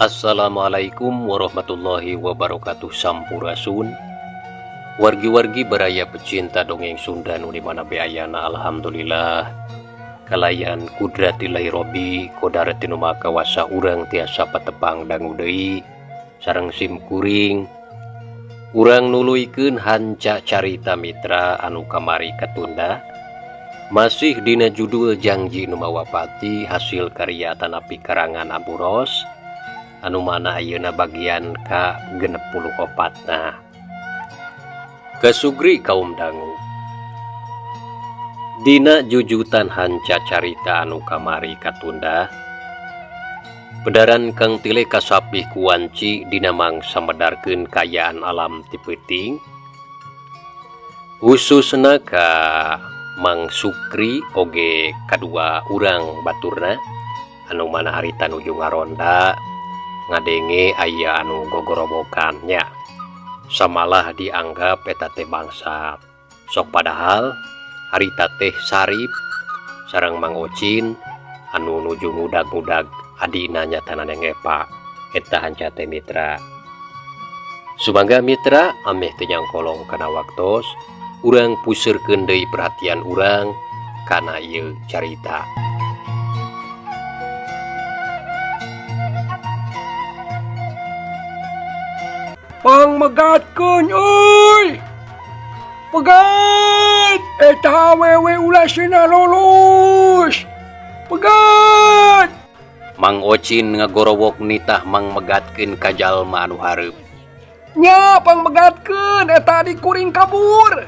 Assalamualaikum warahmatullahi wabarakatuh Sampurasun wargi-wargi baraya pecinta dongeng Sunda nu di mana be ayana. Alhamdulillah, kalayan kudratillahi robbi kodarati nu maha kawasa, urang tiasa patepang dangu deui sareng sim kuring. Urang nuluykeun hanca carita, mitra, anu kamari katunda, masih dina judul Janji Nu Mawa Pati, hasil karya tanapi karangan Abu Ros, anu mana ayeuna bagian ka 64. Nah, Kesugri kaum dangu, Dina jujutan hanca carita anu kamari katunda, pedaran Kang Tile kasapih ku wanci dina mangsa medarkeun kaayaan alam ti peuting, khususna ka Mang Sukri oge kadua urang baturna, anu mana harita nuju ngaronda ngadenge aya anu gogorowokannya, samalah dianggap eta teh bangsa sok, padahal harita teh Sarip sareng Mang Ocin anu nuju ngudag-ngudag adina, nyata Neng Epa. Eta hanca teh, mitra. Sumangga, mitra, ameh teu nyangkolong kana waktos, urang puseurkeun deui perhatian urang kana ieu carita. Pangmegatkeun euy. Pegat! Eta awewe ulah sina lulus. Pegat! Mang Ocin ngagorowok nitah mang megatkeun ka jalma anu hareup. Nya, pangmegatkeun eta adik kuring kabur.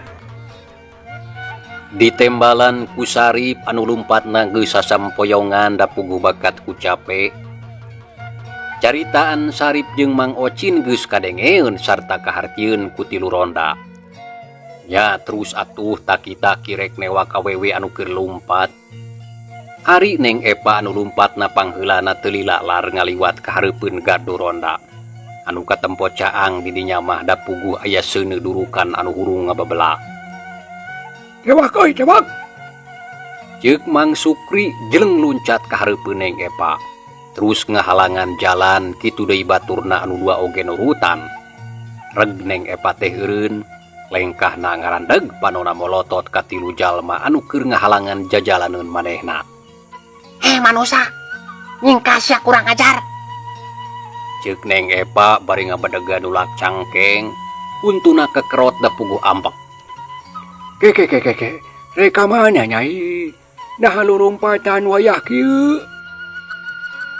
Ditembalan ku Sarip anu lumpatna geus sasampoyongan da puguh bakat ku cape. Caritaan Sarip jeung Mang Ocin geus kadengeun sarta kahartieun ku tilu ronda. Nya, terus atuh taki-taki rek newak awewe anu keur lumpat. Ari Neng Epa anu lumpatna pangheulana teu lila lar ngaliwat ka hareupeun gardu ronda. Anu katempo caang di dinya mah da puguh aya seuneu durukan anu hurung ngababelak. Tewak euy, tewak. Ceuk Mang Sukri jeleng luncat ka hareupeun Neng Epa. Terus ngahalangan jalan, kitu deui baturna anu dua oge nurutan. Reg Neng Epa teh eureun, lengkahna ngarandeg, panona molotot ka tilu jalma anu keur ngahalangan jajalaneun manehna. Heh, manusa, nyingkah sia, kurang ajar. Ceuk Neng Epa bari ngabedegan nulak cangkeng, untuna kekerot da puguh ambek. Ke ke ke ke ke. Rek ka mana, Nyai? Nah, lurumpatan wayah kieu.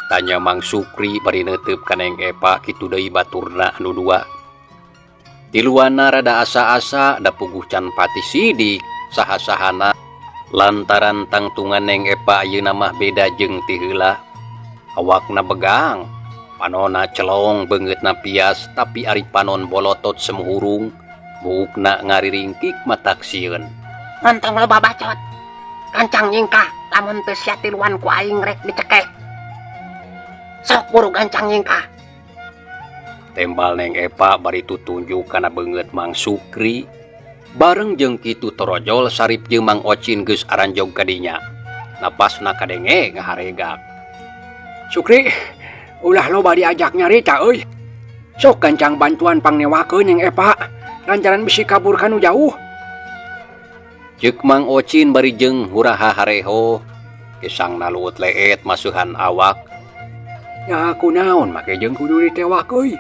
Tanya Mang Sukri bari neuteup ka Neng Epa, kitu deui baturna anu dua. Tiluana rada asa-asa da puguh can pati sidik saha-sahana, lantaran tangtungan Neng Epa ayeuna mah beda jeung ti heula. Awakna begang, panona celong, beungeutna pias, tapi ari panon bolotot semu hurung, buukna ngariringkik matak sieun. Entong loba bacot. Gancang nyingkah, lamun teu sia tiluan ku aing rek dicekek. Sok buru gancang nyingkah. Tembal Neng Epa bari tutunjuk kana beungeut Mang Sukri. Bareng jeung kitu torojol Sarip jeung Mang Ocin geus aranjog ka dinya. Napasna kadenge ngaharegak. Sukri, ulah loba diajak nyarita euy. Sok gancang bantuan pangnewakeun Neng Epa. Lantaran bisi kabur kanu jauh. Ceuk Mang Ocin bari jeung huraha hareho. Gesangna luut leet masuhan awak. Ya, kunaon make jeung kudu ditewak euy?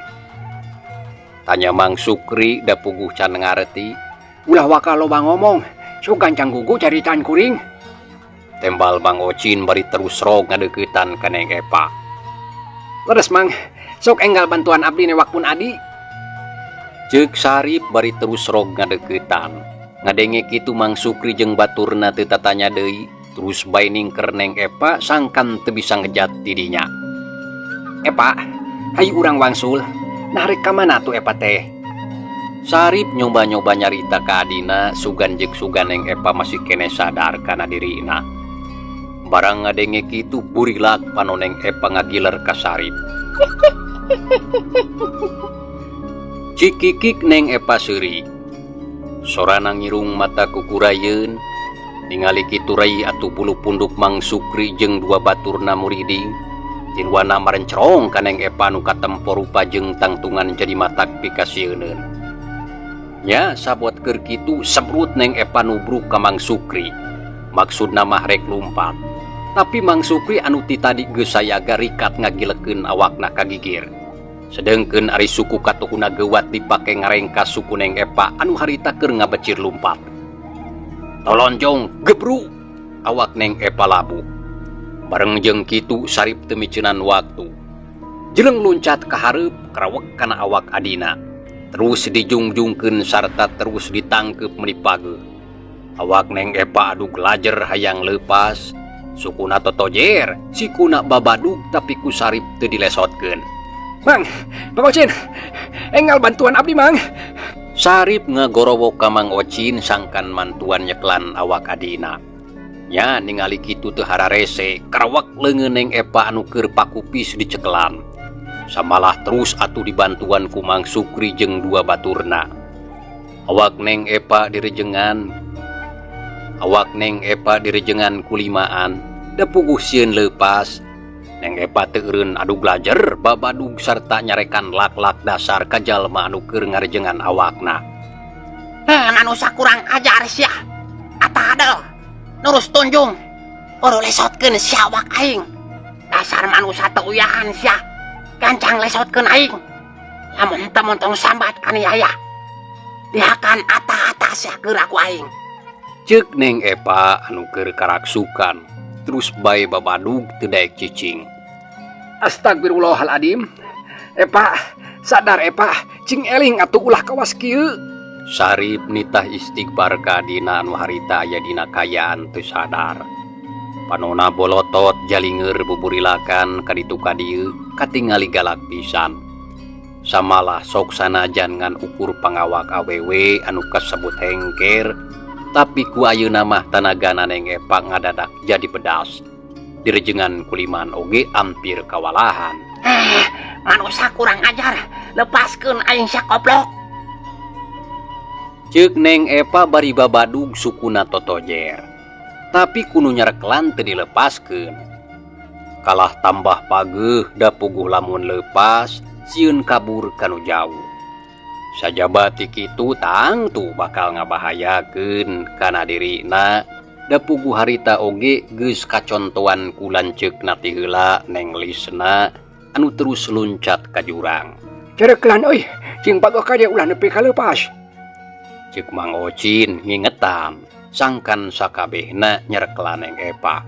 Tanya Mang Sukri da puguh can ngareti. Ulah waka loba ngomong, sok gancang gugu caritaan kuring. Tembal Mang Ocin bari terus rog ngadeuketan ka Neng Epa. Leres, Mang, sok enggal bantuan abdi newak pun adi. Ceuk Sarip bari terus rog ngadeuketan. Ngadenge kitu Mang Sukri jeung baturna teu tatanya deui, terus bae ningker Neng Epa sangkan teu bisa ngejat di dinya. Epa, hayu urang wangsul. Nah, rek ka mana tuh Epa teh? Sarip nyoba-nyoba nyarita ka adina, sugan jeung sugan Neng Epa masih kene sadar kana dirina. Barang ngadenge kitu burilak pano Neng Epa ngagiler ka Sarip. Cikikik Neng Epa seuri. Sorana ngirung mata kukurayeun. Ningali kitu rai atuh bulu punduk Mang Sukri jeung dua baturna muriding. Tiluanna marencerong ka Neng Epa nu katempo rupa jeung tangtungan jadi matak pikasieuneun. Nya sabot keur kitu semrut Neng Epa nubruk ka Mang Sukri. Maksudna mah rek lumpat. Tapi Mang Sukri anu ti tadi geus sayaga rikat ngagilekeun awakna ka gigir. Sedengkeun ari suku katuhuna geuwat dipake ngarengkas suku Neng Epa anu harita keur ngabecir lumpat. Tolonjong gebru awak Neng Epa labuh. Bareng jeung kitu Sarip teu miceunan waktu. Jeleng luncat ka hareup karawek kana awak adina. Terus dijungjungkeun sarta terus ditangkeup meuni pageuh. Awak Neng Epa adug lajer hayang leupas. Sukuna totojer, sikuna babadug tapi ku Sarip teu dilesotkeun. Mang, Mang Ocin, enggal bantuan abdi Mang. Sarip ngagorowok ka Mang Ocin sangkan mantuan nyeklan awak adina. Nya ningali kitu teu hararese, karawak leungeun Neng Epa anu keur pakupis dicekelan. Samalah terus atuh dibantuan ku Mang Sukri jeung dua baturna. Awak Neng Epa direjengan. Awak Neng Epa direjengan kulimaan, da puguh sieun leupas. Neng Epa teu eureun adug lajer, babadug sarta nyarekan lak-lak dasar ka jalma anu keur ngarejengan awakna. Manusa kurang ajar sia. Atadel. Nurus tunjung. Oro lesotkeun sia awak aing. Dasar manusa teu uyahan sia. Gancang lesotkeun aing. Lamun teu montong sambat kaniaya. Dihakan ata-ata sia geura ku aing. Ceuk Neng Epa anu keur karaksukan. Terus bae babadug teu daek cicing. Astagfirullahaladzim. Epa, sadar Epa, cing eling atuh ulah kawas kieu. Sarip nitah istighfar ka adina anu harita aya dina kaayaan teu sadar. Panona bolotot jalingeur buburilakan ka ditu ka dieu katingali galak pisan. Samalah sok sanajan ngan ukur pangawak awewe anu kasebut hengker, tapi ku ayeuna mah tanagana Neng Epa ngadadak jadi pedas. Direjengan kuliman oge ampir kawalahan. Manusa kurang ajar, lepaskeun aing sia koplok. Ceuk Neng Epa bari babadug sukuna totojer. Tapi kunu nyareklan teu dilepaskeun. Kalah tambah pageuh da puguh lamun leupas sieun kabur kanu jauh. Sajaba ti kitu tangtu bakal ngabahayakeun kana dirina da puguh harita oge geus kacontoan ku lanceukna ti heula Neng Lisna anu terus luncat ka jurang. Cereklan euy, cing pageuh ka dieu ulah nepi ka leupas. Ceuk Mang Ocin ngingetan sangkan sakabehna nyereklan Neng Epa.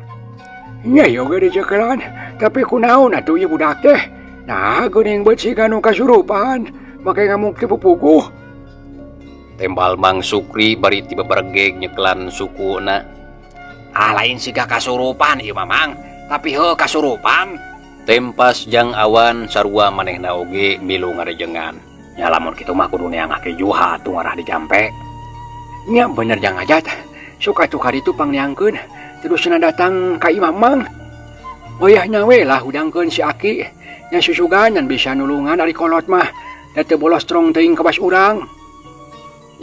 Nya ieu ge dicekelan, tapi kunaon atuh ieu budak teh? Nah, geuning beut siga nu kasurupan, make ngamuk ti pupuguh. Tembal Mang Sukri bari ti bebergeg nyekelan sukuna. Ah, lain siga kasurupan ieu mah Mang, tapi heuh kasurupan. Tempas Jang Awan sarua manehna oge milu ngarejengan. Nya lamun kitu mah kudu neang Aki Juha atuh ngarah dijampe. Nya bener Jang Ajat, suka tukar itu pangneangkeun, terusna datang ka imah Mang. Wayahna we lah hudangkeun si Aki, nya susugan ngan bisa nulungan ari kolot mah, da teu bolos strong teuing ka bas urang.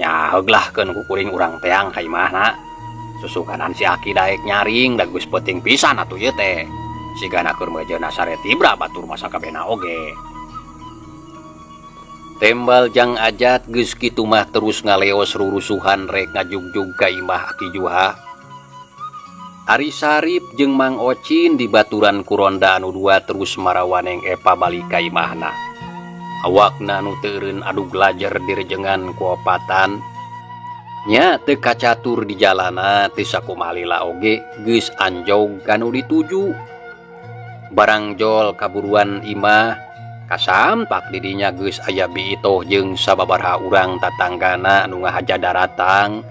Nya heuglahkeun ku kuring urang teang ka imahna. Susuganan si Aki daek nyaring da geus penting pisan atuh ieu teh. Sigana keur meujeuhna sare tibra batur masa kabehna oge. Tembal Jang Ajat geus kitu mah terus ngaleos rurusuhan rek ngajugjug ka imah Aki Juha. Ari Sarip jeung Mang Ocin dibaturan ku ronda anu dua terus marawa Neng Epa balik ka imahna. Awakna anu teu eureun adug lajer direjengan ku opatan. Nya teu kacatur di jalana teu sakumaha oge geus anjog kanu dituju. Barang jol kaburuan imah kasampak didinya geus aya biitoh jeung sababaraha urang tatanggana anu ngahaja daratang.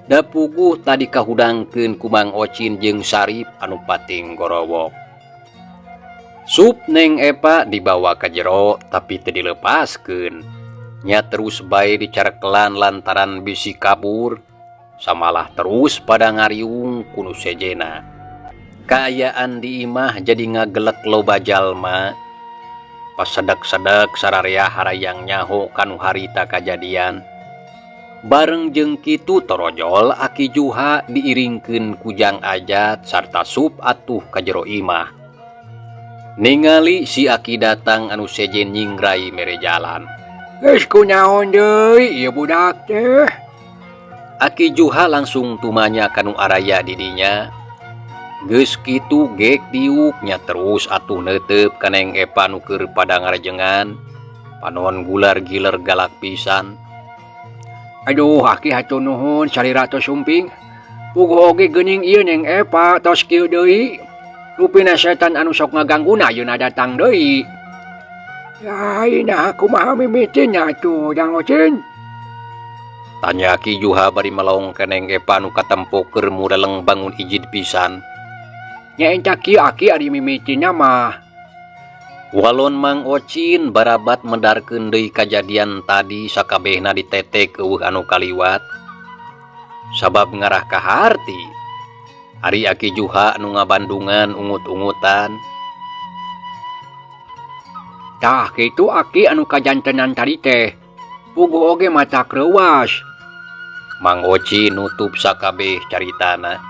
Da puguh tadi kahudangkeun ku Mang Ocin jeung Sarip anu pating gorowok. Sup Neng Epa dibawa ka jero tapi teu dilepaskeun. Nya terus bae dicarekelan lantaran bisi kabur. Samalah terus pada ngariung ku nu sejena. Kaayaan di imah jadi ngagelek loba jalma. Pasedak-sedek sararea harayang nyaho kanu harita kajadian. Bareng jeung kitu torojol Aki Juha diiringkeun ku Jang Ajat sarta sup atuh ka jero imah. Ningali si Aki datang anu sejen nyingrai mere jalan. Geus kunaon deui ieu budak teh? Aki Juha langsung tumanya kanu araya di dinya. Geus kitu gek diuknya terus atuh neuteup ka Neng Epa nu keur pada ngarejengan. Panon gular giler galak pisan. Aduh Aki hatur nuhun salira tos sumping. Puguh oge geuning ieu Neng Epa tos kieu deui. Rupina setan anu sok ngagangguna ayeuna datang deui. Lain kumaha mimitina atuh Jang Ocin? Tanya Ki Juha bari melong ka Neng Epa nu katempo keur mureleng bangun ijid pisan. Nya enca kieu Aki ari mimitina mah. Walon Mang Ocin barabat medarkeun deui kajadian tadi sakabehna ditetek eueuh anu kaliwat. Sabab ngarah ka harti. Ari Aki Juha nu ngabandungan ungut-ungutan. Tah kitu Aki anu kajantenan tadi teh. Puguh oge mata kreuas. Mang Oci nutup sakabeh caritana.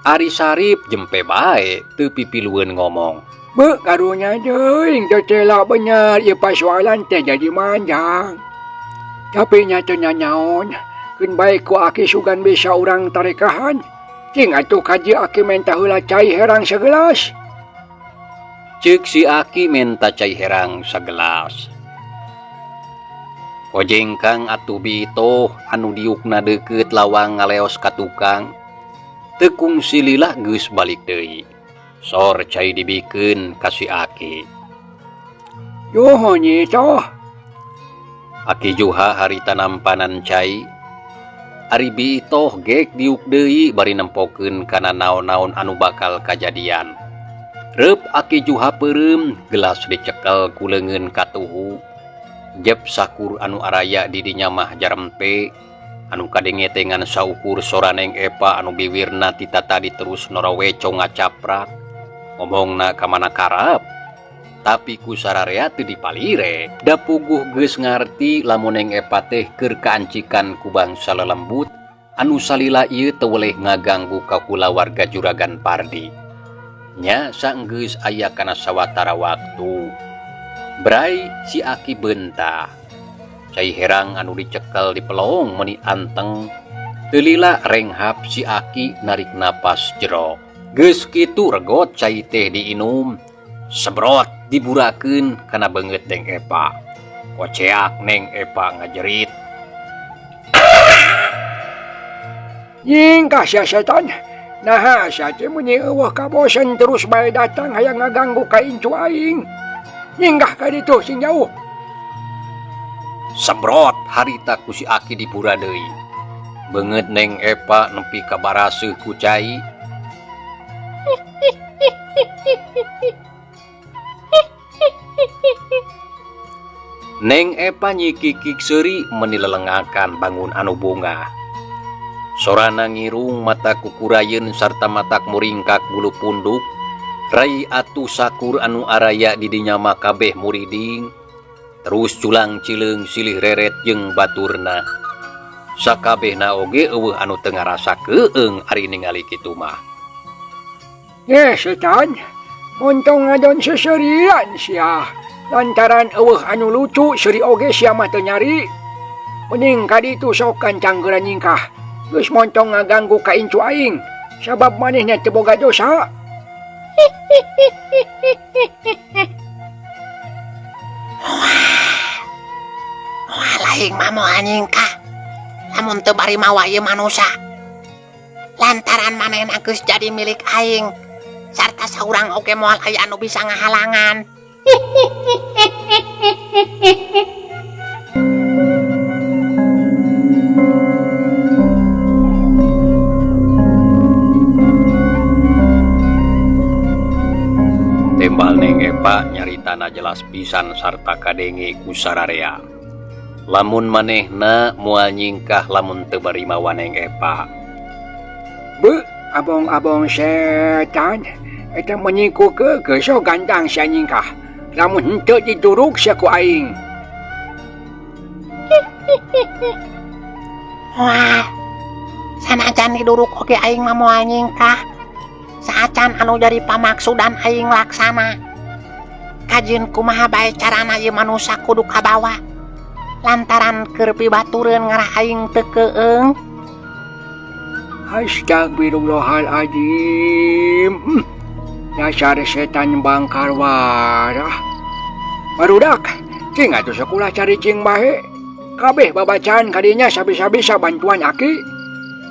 Ari Sarip jempe bae teu pipilueun ngomong. Beuh karunya teuing teu tela bener ieu pasualan teh jadi manjang. Tapi nya teu nanaon, keun bae ku Aki sugan bisa urang tarekahan. Cing atuh kaji Aki menta heula cai herang sagelas. Ceuk si Aki menta cai herang sagelas. Kojengkang atuh bitoh anu diukna deukeut lawang ngaleos ka tukang. Teu kungsi lila geus balik deui. Sor cai dibikeun ka si Aki. Yuh nyi toh. Aki Juha harita nampanan cai. Ari Bitoh gek diuk deui bari nempokeun kana naon-naon anu bakal kajadian. Reup Aki Juha peureum gelas dicekel ku leungeun katuhu. Jep sakur anu araya di dinya mah jarempe anu kadenge teh ngan saukur sora Neng Epa anu biwirna ti tatadi terus noroweco ngacaprak. Ngomongna ka mana karep. Tapi ku sararea teu dipalire. Da puguh geus ngarti lamun Neng Epa teh keur kaancikan ku bangsa lelembut anu salila ieu teu weleh ngaganggu ka kulawarga Juragan Pardi. Nya saenggeus aya kana sawatara waktu. Brai si Aki beunta. Cai herang anu dicekel di pelong meuni anteng. Teu lila renghap si Aki narik napas jero. Geus kitu regot cai teh diinum. Sebrot diburakeun kana beungeut Neng Epa. Koceak Neng Epa ngajerit. Nyingkah sia setan. Naha sia teh meuni eueuh kabosen terus bae datang hayang ngaganggu ka incu aing. Nyingkah ka ditu sing jauh. Sebrot harita ku si Aki dibura deui. Beungeut Neng Epa nepi ka baraseuh ku cai. Neng Epa nyikikik seuri meuni lelengakan bangun anu bunga. Sorana ngirung mata kukurayeun sarta matak muringkak bulu punduk. Rai atuh sakur anu araya di dinya mah kabeh muriding. Terus culang cileung silih reret jeung baturna. Sakabehna oge eueuh anu teu ngarasa keung ari ningali kitu mah. Ye setan, montong ngadon seserian sia. Lantaran eueuh anu lucu seuri oge sia mah teu nyari. Mending ka ditu sok kancang geura nyingkah. Geus montong ngaganggu ka incu aing. Sabab manehna teu boga dosa. Moal aing mah moal nyingkah. Lamun teu bari mawa ieu manusa. Lantaran manehna geus jadi milik aing. Sarta saurang oge moal aya anu bisa ngahalangan. Tembal Neng Epa nyaritana jelas pisan sarta kadenge ku sararea. Lamun manehna moal nyingkah lamun teu bari mawa Neng Epa. Beuh, abong-abong setan eta menyingku ke sok gantang sia nyingkah. Lamun henteu diduruk sia ku aing. Wah, sanajan diduruk oge aing mah moal nyingkah. Saacan anu jadi pamaksudan aing laksana. Kajeun kumaha bae carana ieu manusa kudu kabawa. Lantaran keur pibatureun ngarah aing teu keueung. Astagfirullahaladzim. Dasar setan bangkar warah. Barudak, cing atuh sekolah cari cing bae. Kabeh babacaan kadinya sabisa-bisa bantuan aki.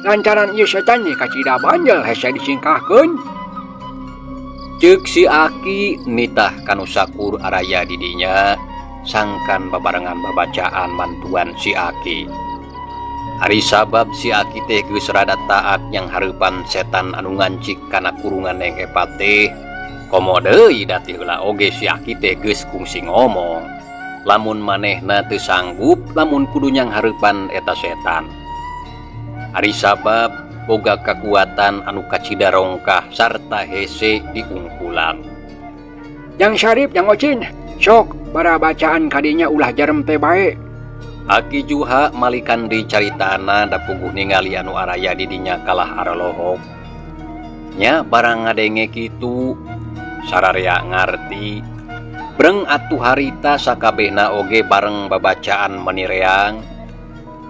Lantaran ieu setan ge kacida banjel hese disingkahkeun. Ceuk si Aki nitah kanu sakur araya di dinya sangkan babarengan babacaan mantuan si Aki. Ari sabab si Aki teh geus rada taat nyanghareupan setan anu ngancik kana kurungan Neng Epa teh. Komo deui da ti heula oge si Aki teh geus kungsi ngomong. Lamun manehna teu sanggup lamun kudu nyanghareupan eta setan. Ari sabab boga kakuatan anu kacida rongkah sarta hese diungkulan. Jang Syarif, Jang Ocin, sok bara bacaan kadinya ulah jarem teh bae. Aki Juha malikan deui caritana da puguh ningali anu araya di dinya kalah arolohok. Nya barang ngadenge kitu sararea ngarti. Breng atuh harita sakabehna oge bareng babacaan menireang.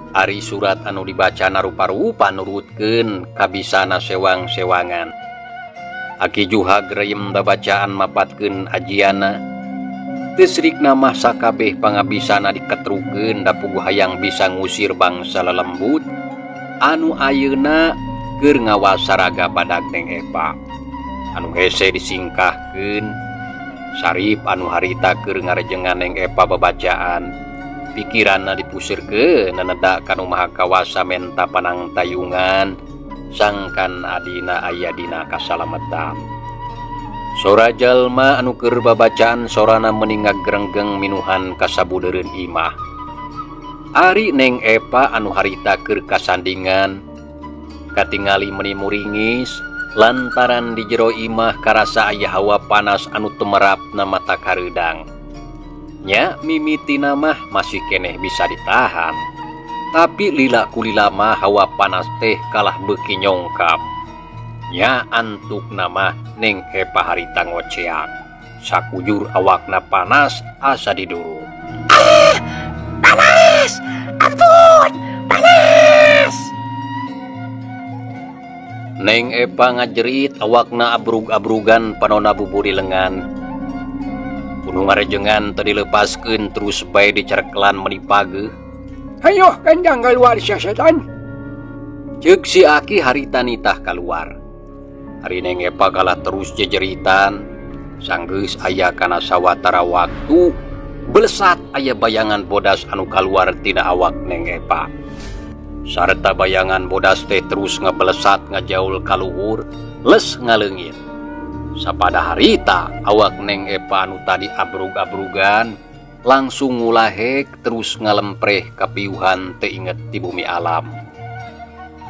Ari surat anu dibacana rupa-rupa nurutkeun kabisana sewang-sewangan. Aki Juha greyem babacaan mapatkeun ajiana. Teu srikna mah sakabeh pangabisana diketrukeun da puguh hayang bisa ngusir bangsa lelembut anu ayeuna keur ngawasa raga badag Neng Epa. Anu hese disingkahkeun. Sarip anu harita keur ngarejengan Neng Epa babacaan. Pikiranna dipuseurkeun naneda ka Nu Maha Kawasa menta panangtayungan sangkan adina aya dina kasalametan. Sora jalma anu keur babacaan sorana meuni ngagrenggeng minuhan kasabudeureun imah. Ari Neng Epa anu harita keur kasandingan katingali meuni muringis lantaran di jero imah karasa aya hawa panas anu temerapna mata kareudang. Nya mimitina mah masih keneh bisa ditahan. Tapi lila kulila mah hawa panas teh kalah beuki nyongkap. Nya antukna mah Neng Epa harita ngoceak. Sakujur awakna panas asa diduruk. Ah, panas! Ampun, panas! Neng Epa ngajerit awakna abrug-abrugan panona buburi lengan. Kudu ngarejengan teu dilepaskeun terus bae dicerkelan meuni pageuh. Hayoh kanjang keluar sia setan. Ceuk si Aki harita nitah kaluar. Ari Neng Epa kalah terus jejeritan. Sanggeus aya kana sawatara waktu belesat aya bayangan bodas anu kaluar tina awak Neng Epa. Sarta bayangan bodas teh terus ngebelesat ngajaul kaluhur les ngaleungit. Sapada harita awak Neng Epa anu tadi abrug-abrugan langsung ngulahek terus ngalempreh kapiuhan teu inget di bumi alam.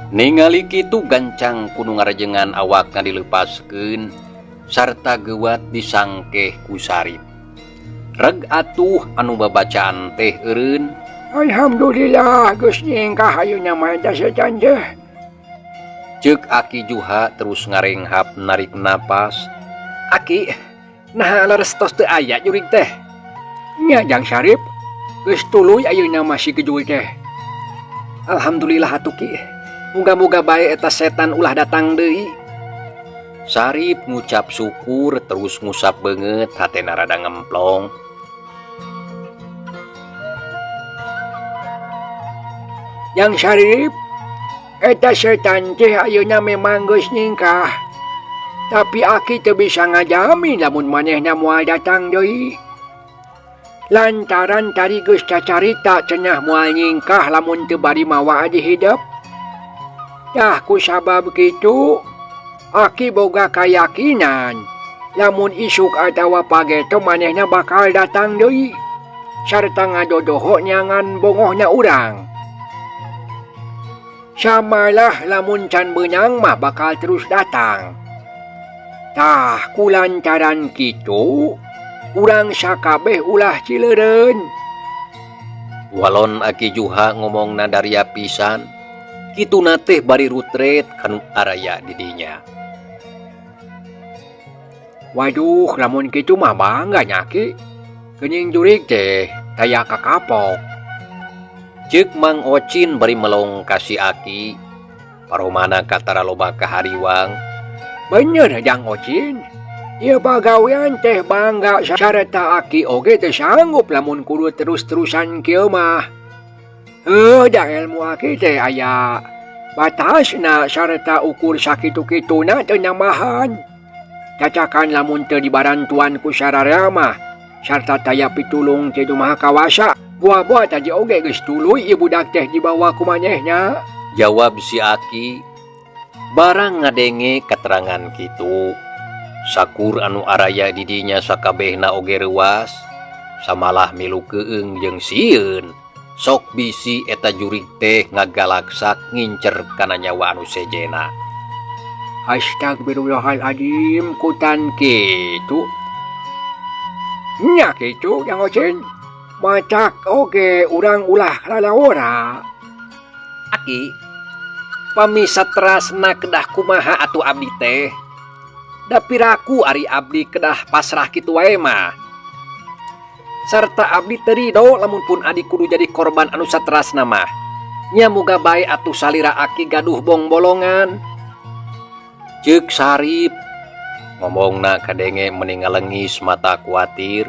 Ningali kitu gancang kudu ngarejengan awakna dilepaskeun sarta geuwat disangkeh ku Sarip. Reg atuh anu babacaan teh eureun. Alhamdulillah geus nyingkah ayeuna mah eta setan teh. Ceuk Aki Juha terus ngarenghap narik napas. Aki, naha leres tos teu aya jurig teh? Nya Jang Syarif, geus tuluy ayeuna mah si gejul teh. Alhamdulillah atuh Ki. Muga-muga bae eta setan ulah datang deui. Sarip ngucap syukur terus ngusap beungeut hatena rada ngemplong. Jang Syarif, eta setan teh ayeuna memang geus nyingkah. Tapi aki teu bisa ngajamin lamun manehna moal datang deui. Lantaran tadi geus cacarita cenah moal nyingkah lamun teu bari mawa adi hidep. Tah ku sabab kitu, aki boga kayakinan lamun isuk atawa pageto manehna bakal datang deui sarta ngadodoho nyangan bongohna urang. Samalah lamun can beunang mah bakal terus datang. Tah kulantaran kitu urang sakabeh ulah cileureun. Walon Aki Juha ngomongna daria pisan, kituna teh bari rutret kanu araya di dinya. Waduh lamun kitu mah bangga nya Ki. Geuning jurig teh taya kakapok. Ceuk Mang Ocin bari melong ka si Aki. Paromana katara loba kahariwang. Bener Jang Ocin. Ieu pagawean teh bangga sarta Aki oge teu sanggup lamun kudu terus-terusan kieu mah. Heuh da ilmu Aki teh aya batasna sarta ukur sakitu-kituna teu nambahan. Cacakan lamun teu dibarantuan ku sararea mah sarta taya pitulung ti Nu Maha Kawasa. Buah-buah tadi oge geus tuluy ieu budak teh dibawa ku manehna. Jawab si Aki. Barang ngadenge katerangan kitu. Sakur anu araya di dinya sakabehna oge reuas, samalah milu keung jeung sieun. Sok bisi eta jurig teh ngagalaksak ngincer kana nyawa anu sejena. Astagfirullahaladzim kutan kitu. Nya kitu Jang Ocin. Macak oge urang ulah lalawora. Aki, pami saterasna kedah kumaha atuh abdi teh? Da piraku ari abdi kedah pasrah kitu wae mah. Sarta abdi teu ridho lamun pun adi kudu jadi korban anu saterasna mah. Nya muga bae atuh salira aki gaduh bongbolongan. Ceuk Sarip ngomongna kadenge meni ngalengis mata kuatir.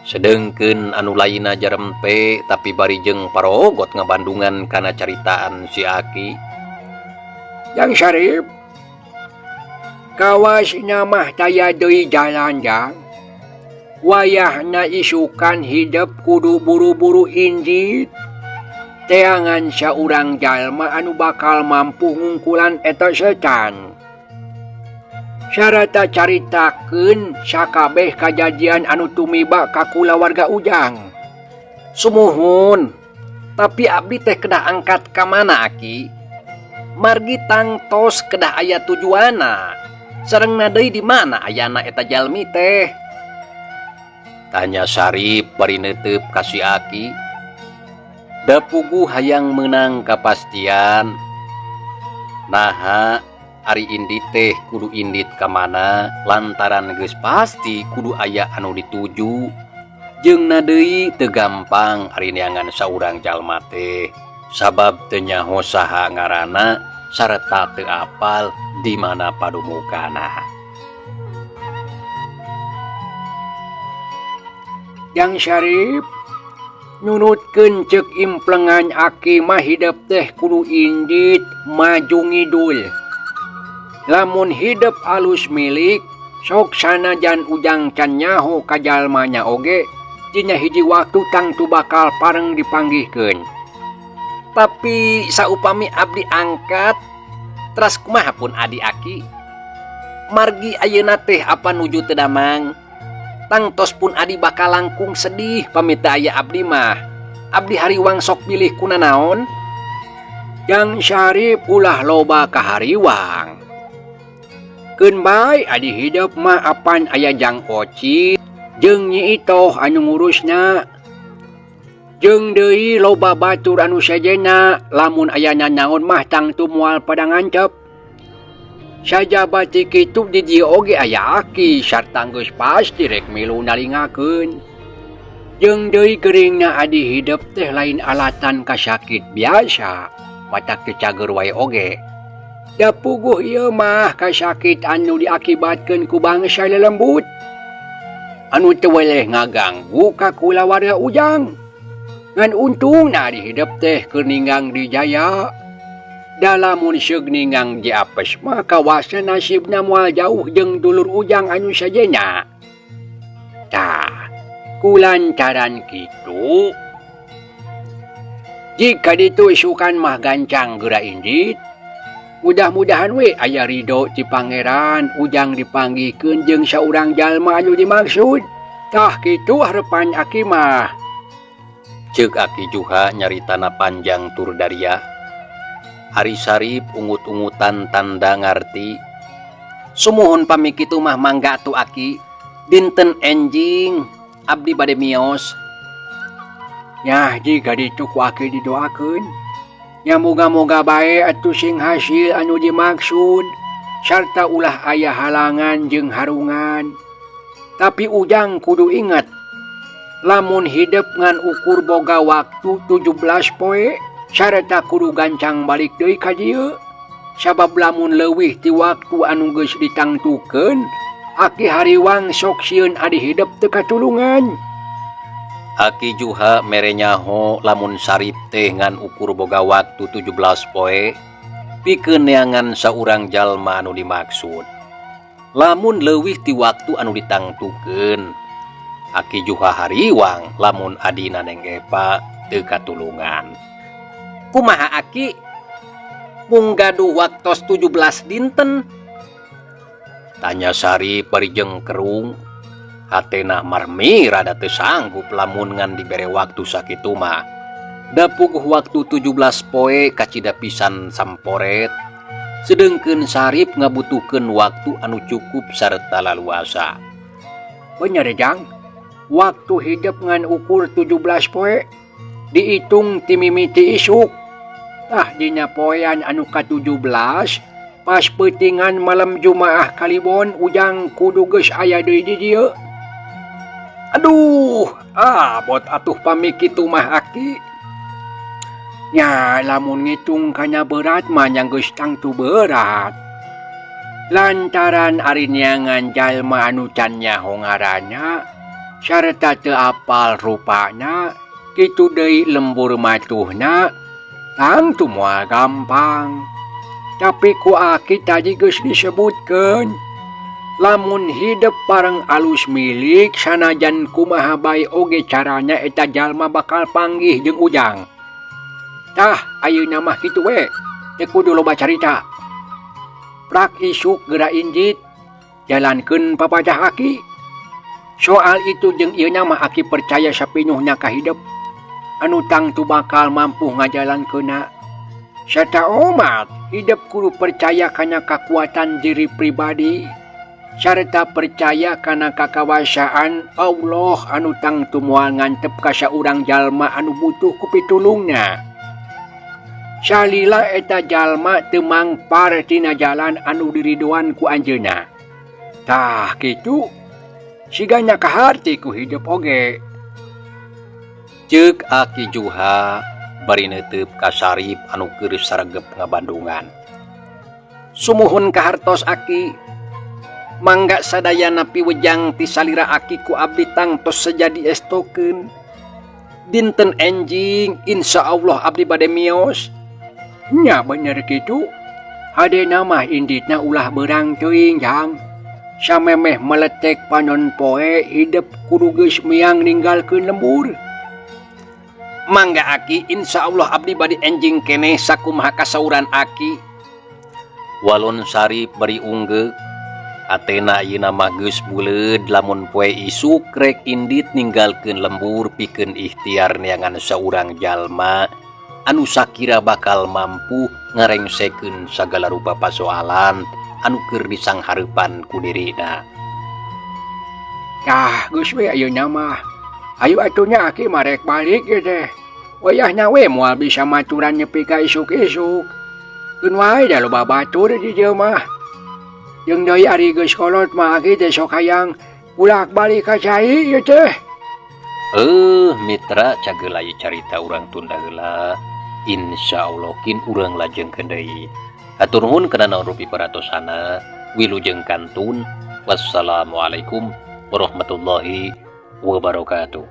Sedengkeun anu lainna jarempe tapi bari jeung parogot ngabandungan kana caritaan si Aki. Jang Sarip, kawasna mah taya deui jalan jang. Wayahna isukan hidep kudu buru-buru injit. Teangan saurang jalma anu bakal mampu ngungkulan eta setan. Sarata caritakeun sakabeh kajadian anu tumiba ka kulawarga Ujang. Sumuhun, tapi abdi teh kedah angkat ka mana Aki? Margi tangtos kedah aya tujuanna. Sarengna deui di mana ayana eta jalmi teh? Tanya Sarip bari neuteup ka si Aki. Da puguh hayang meunang kapastian. Naha ari indit teh kudu indit ka mana lantaran geus pasti kudu aya anu dituju. Jeung na deui teu gampang ari neangan saurang jalma teh sabab teu nyaho saha ngaranna sarta teu apal di mana padumukana. Jang Syarif nurutkeun ceuk implengan Aki mah hidep teh kudu indit maju ngidul. Lamun hidep alus milik sok sanajan Ujang can nyaho ka jalmanya oge dina hiji waktu tangtu bakal pareng dipanggihkeun. Tapi saupami abdi angkat teras kumaha pun adi Aki? Margi ayeuna teh apa nuju teu damang? Tangtos pun adi bakal langkung sedih pamit teu aya abdi mah. Abdi hariwang sok pilih kunanaon? Jang Syarif ulah loba kahariwang. Keun bae adi hidep mah apan aya Jang Oci jeung Nyi Itoh anu ngurusna. Jeung deui loba batur anu sejena lamun aya nanaon mah tangtu moal pada ngancep. Sajaba ti kitu di dieu oge aya Aki sarta geus pasti rek milu naringakeun. Jeung deui geuringna adi hidep teh lain alatan kasakit biasa, matak teu cager wae oge. Da puguh ieu mah kasakit anu diakibatkeun ku bangsa lelembut. Anu teu weleh ngaganggu ka kulawarga Ujang. Ngan untungna adi hidep teh keur ninggang di jaya. Da lamun seug ninggang di apes mah kawasna nasibna moal jauh jeung dulur Ujang anu sajena. Tah, kulantaran kitu jika ditu isukan mah gancang geura indit. Mudah-mudahan we aya ridho ti pangeran Ujang dipanggihkeun jeung saurang jalma anu dimaksud. Tah kitu harepan Aki mah. Ceuk Aki Juha nyaritana panjang tur daria. Ari Sarip ungut-ungutan tanda ngarti. Sumuhun pami kitu mah mangga atuh Aki. Dinten enjing abdi bade mios. Nyah jiga ditu ku Aki didoakeun. Nya moga-moga bae atuh sing hasil anu dimaksud. Sarta ulah aya halangan jeung harungan. Tapi Ujang kudu inget, lamun hidep ngan ukur boga waktu 17 poe sarta kudu gancang balik deui ka dieu. Sabab lamun leuwih ti waktu anu geus ditangtukeun, Aki hariwang sok sieun adi hidep teu katulungan. Aki Juha mere nyaho lamun Sarip teh ngan ukur boga waktu 17 poe pikeun neangan saurang jalma anu dimaksud. Lamun leuwih ti waktu anu ditangtukeun, Aki Juha hariwang lamun adina Neng Epa teu katulungan. Kumaha Aki? Mung gaduh waktos 17 dinten? Tanya Sarip bari jengkerung. Hatena marmi rada teu sanggup lamun ngan dibere waktu sakitu mah. Da puguh waktu 17 poe kacida pisan samporet. Sedengkeun Sarip ngabutuhkeun waktu anu cukup sarta laluasa. Bener Jang, waktu hidep ngan ukur 17 poe diitung ti mimiti isuk. Tah dina poean anu ka-17 pas peutingan malam Jumaah Kaliwon Ujang kudu geus aya deui di dieu. Aduh, abot atuh pami kitu mah Aki. Nya lamun ngitung kana berat mah nya geus tangtu berat. Lantaran ari neangan jalma anu can nyaho ngaranna sarta teu apal rupana, kitu deui lembur matuhna, tangtu moal gampang. Tapi ku Aki tadi geus disebutkeun, lamun hidep bareng alus milik sanajan kumaha bae oge carana eta jalma bakal panggih jeung Ujang. Tah ayeuna mah kitu we, teu kudu loba carita. Prak isuk geura injit, jalankeun papadah Aki. Soal itu jeung ieu mah Aki percaya sapinuhna ka hidep anu tangtu bakal mampu ngajalankeunna. Sarta omat hidep kudu percaya kana kakuatan diri pribadi sarta percaya kana kakawasaan Allah anu tangtu moal ngantep ka saurang jalma anu butuh ku pitulungna. Salila eta jalma teu mangpar tina jalan anu diridoan ku anjeunna. Tah kitu sigana kaharti ku hidep oge. Ceuk Aki Juha bari neuteup ka Sarip anu keur saregep ngabandungan. Sumuhun kahartos Aki, mangga sadayana piwejang ti salira Aki ku abdi tangtos seja diestokeun. Dinten enjing insya Allah abdi bade mios. Nya bener kitu. Hadena mah inditna ulah beurang teuing Jang. Samemeh meletek panon poe hidep kudu geus miang ninggalkeun lembur. Mangga Aki, insya Allah abdi bade enjing keneh sakumaha kasauran Aki. Walon Sarip bari unggeuk, atena ayeuna mah geus buleud lamun poe isuk rek indit ninggalkeun lembur pikeun ikhtiar neangan saurang jalma anu sakira bakal mampu ngarengsekeun sagala rupa pasoalan anu keur disanghareupan ku dirina. Tah geus we ayeuna mah. Ayo atuh nya Aki mah rek balik ieu teh. Wayahna we moal bisa maturan nepi ka isuk-isuk. Keun wae da loba batur di dieu mah. Jeung deui ari geus kolot mah Aki teh sok hayang bulak-balik ka cai ieu teh. Mitra cageula ieu carita urang tunda heula. Insya Allah kin urang lajengkeun deui. Hatur nuhun kana naon rupi paratosana. Wilujeng kantun. Wassalamualaikum warahmatullahi wabarakatuh.